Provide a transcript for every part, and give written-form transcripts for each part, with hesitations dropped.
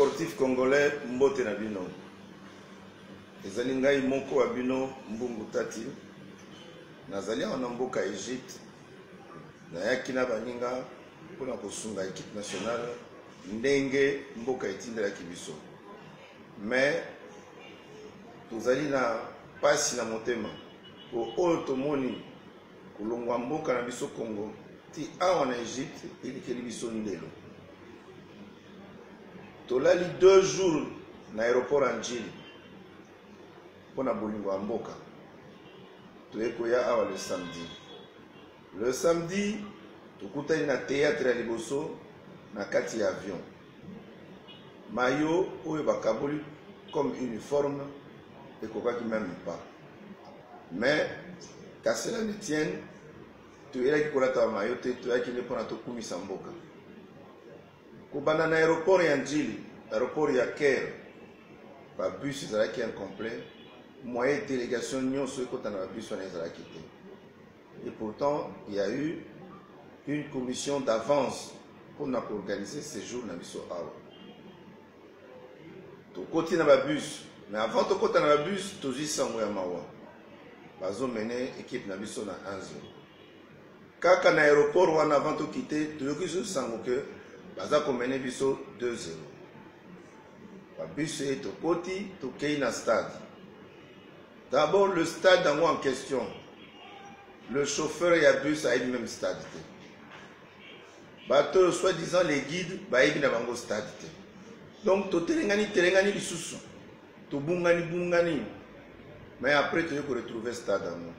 Sportif congolais, mbote na bino. Ezali ngai moko wa bino Mbungu Tati. Nazali awa na mboka Egypte. Nayaki na baninga mpona kosunga equipe nationale ndenge mboka etindelaki biso. Mais tozali na pasi na motema po oyo tomoni kolongwa mboka na biso Congo ti awa na Egypte elekeli biso ndelo. Tolali 2 jours na aéroport ya Ndjili mpo na bolingo ya mboka. Toye koya awa le samedi. Le samedi tokutani na théâtre ya liboso na kati ya avion. Mayo oyo bakaboli comme uniforme ekokaki même pas. Mais qu'à cela ne tienne, toyelaki kolata ba mayo te, toyaki nde mpona tokumisa mboka. Kobanda na aéroport ya Ndjili, aéroport ya Caire, ba bus ezalaki incomplet, moyen délégation nyonso ekota na ba bus wana ezalaki te. Et pourtant, il y a eu une commission d'avance pour na koorganiser séjour na biso awa. Tokoti na ba bus, mais avant tokota na ba bus, tozwi sango ya mawa. Bazomene équipe na biso na 1-0. Kaka na aéroport wana avant tokite, toyoki so sango ke baza komene biso 2-0. Ba bus e tokoti, tokei na stade. D'abord le stade yango en question, le chauffeur ya bus ayebi même stade te. Bato oyo soi-disant les guides bayebi na bango stade te. Donc totelengani telengani lisusu, tobungani bungani, mais après toye koretrouver stade yango.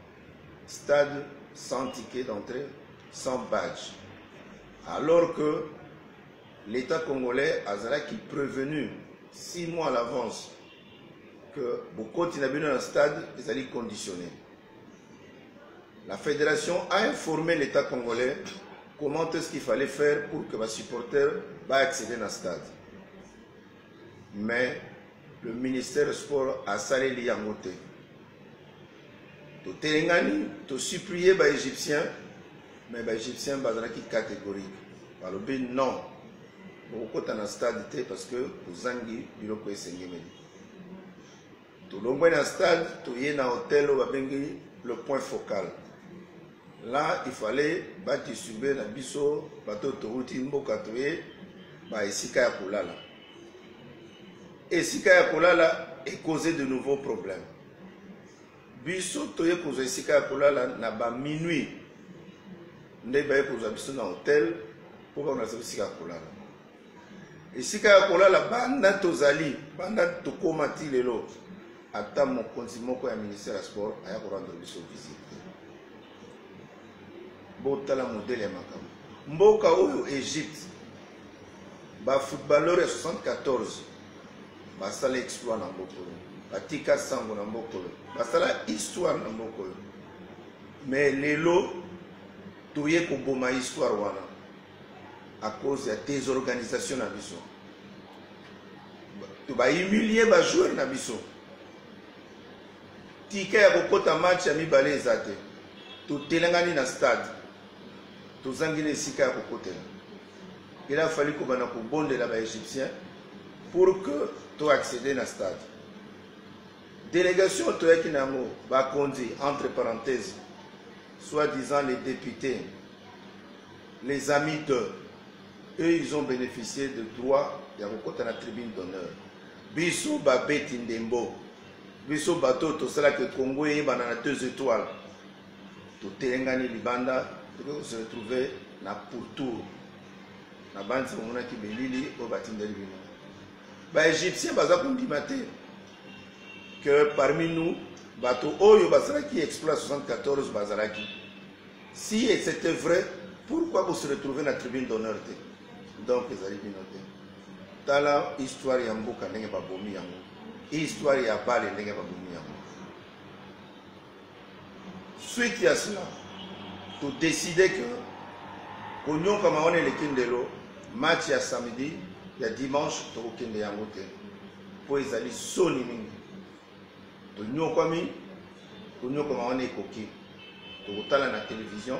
Stade sans ticket d'entrée, sans badge. Alors que l'État congolais azalaki prévenu 6 mois à l'avance que bokoti na bino na stade ezali conditionné. La fédération a informé l'État congolais comment est-ce qu'il fallait faire pour que les supporters va accéder dans le stade. Mais le ministère du Sport a salé yango te. Totelengani, tosupplier ba Égyptiens, mais ba Égyptiens bazalaki catégorique. Balobi non, bokokota na stade te parce que bozangi biloko esengemeli. Tolongwe na stade, toye na hôtel oyo babengi le point focal. Là, il fallait badistribuer na biso bato touti mboka toye ba esika ya kolala. Esika ya kolala ecauser de nouveaux problèmes. Biso toye kozwa esika ya kolala na ba minuit nde baye kozwa biso na hôtel mpo bakolakisa esika ya kolala. Esika ya kolala banda tozali, banda tokóma ti lelo, ata mokonzi moko ya ministère ya sport aya korendre biso visite te. Botala modèle ya makambo mboka oyo Egypte. Bafootballeur ya 74 basala exploit na mboka oyo, batika sango na mboka oyo, basala histoire na mboka oyo. Mais lelo toye koboma histoire wana à cause ya désorganisation na biso. Bahumilie bajoueur na biso. Ticket ya kokota match ya mibale eza te. Totelengani na stade, tozangi na esika ya kokotela. Il a fallu kobanda kobondela baégyptien pour que toaccéder na stade. Délégation toyaki na yango, bakonzi, entre parenthèses soi-disant les députés, les amis d'eux, eux ils ont bénéficié de droit ya kokota na tribune d'honneur. Biso babeti ndembo, biso bato tosalaki Congo eyebana na deux étoiles, totelengani libanda, tokoki kose retrouver na pourtour na banzi. Bomonaki belili oyo batindeli bino. Baégyptien baza kondima te que parmi nous bato oyo basalaki exploit 74 bazalaki. Si c'était vrai, pourquoi vous se retrouvez na tribune d'honneur te? Donc ezali bino te. Tala histoire ya mboka ndenge babomi yango, histoire ya bale ndenge babomi yango. Suite ya cela, todécide que konyokama wana eleki ndelo. Match ya samedi, ya dimanche, tokokende yango te mpo ezali soni mingi. Tonyokwami, konyokama wana ekoki. Tokotala na télévision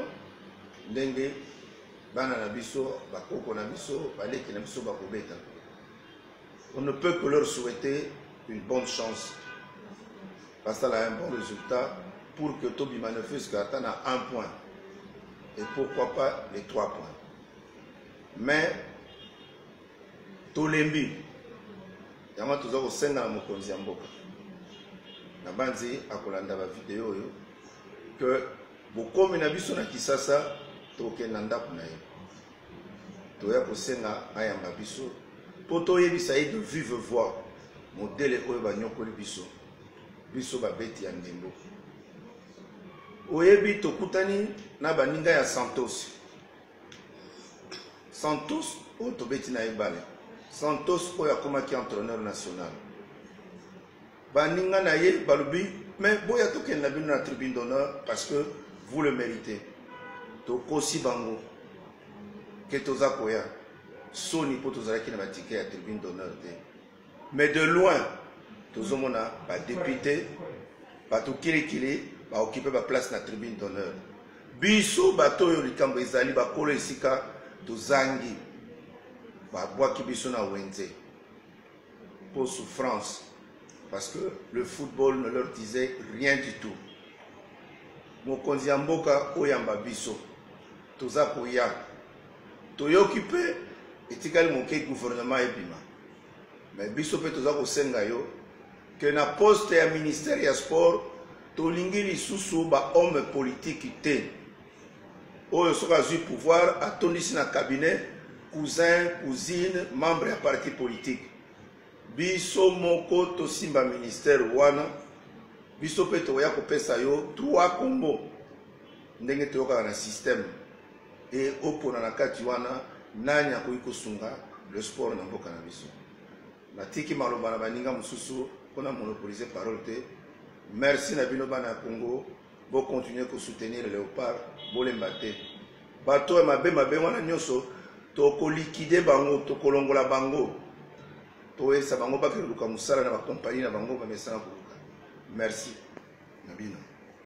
ndenge bana na biso, bakoko na biso, baleki na biso bakobeta. On ne peut que leur souhaiter une bonne chance, basala un bon résultat pour que tobima ne fût-ce qu'ata na un point et pourquoi pas les trois points. Mais tolembi yango, toza kosenga na mokonzi ya mboka, na banzi akolanda bavideo oyo, que bokomi na biso na Kisasa, tokokende na ndako na ye, toya kosenga ayamba biso mpo toyebisa ye de vive voix modèle oyo banyokoli biso, biso babeti ya ndembo. Oyebi, tokutani na baninga ya Santos, Santos oyo tobeti na ye bale, Santos oyo akomaki entraîneur national. Baninga na ye balobi: "Mais boya, tokende na bino na tribune d'honneur parce que vous le méritez." Tokosi bango ke toza koya, soni mpo tozalaki na baticket ya tribune d'honneur te. Mais de loin tozomona badéputé, bato kilikili baoccuper baplace na tribune d'honneur. Biso bato oyo likambo ezali bakolo esika tozangi, babwaki biso na wenze mpo souffrance, parce que le football ne leur disait rien du tout. Mokonzi ya mboka, oyamba biso, toza koya. Toyoki mpe etikali moke gouvernement ebima, mais biso mpe toza kosenga yo ke na poste ya ministère ya sport, tolingi lisusu bahomme politique te oyo soki azwi pouvoir, atondisi na cabinet cousin, cousine, membre ya parti politique. Biso moko tosimba ministère wana, biso mpe tokoya kopesa yo trois kombo ndenge toyokaka na système e opona na kati wana nani akoki kosunga le sport na mboka na biso. Natiki maloba na baninga mosusu mpona monopoliser parole te. Merci na bino bana ya Congo, bocontinuer kosoutenir Léopard, bolemba te. Bato ya mabe mabe wana nyonso, tokoliquider bango, tokolongola bango, toyesa bango bakende koluka mosala na bakompani na bango bamesana koluka. Merci na bino.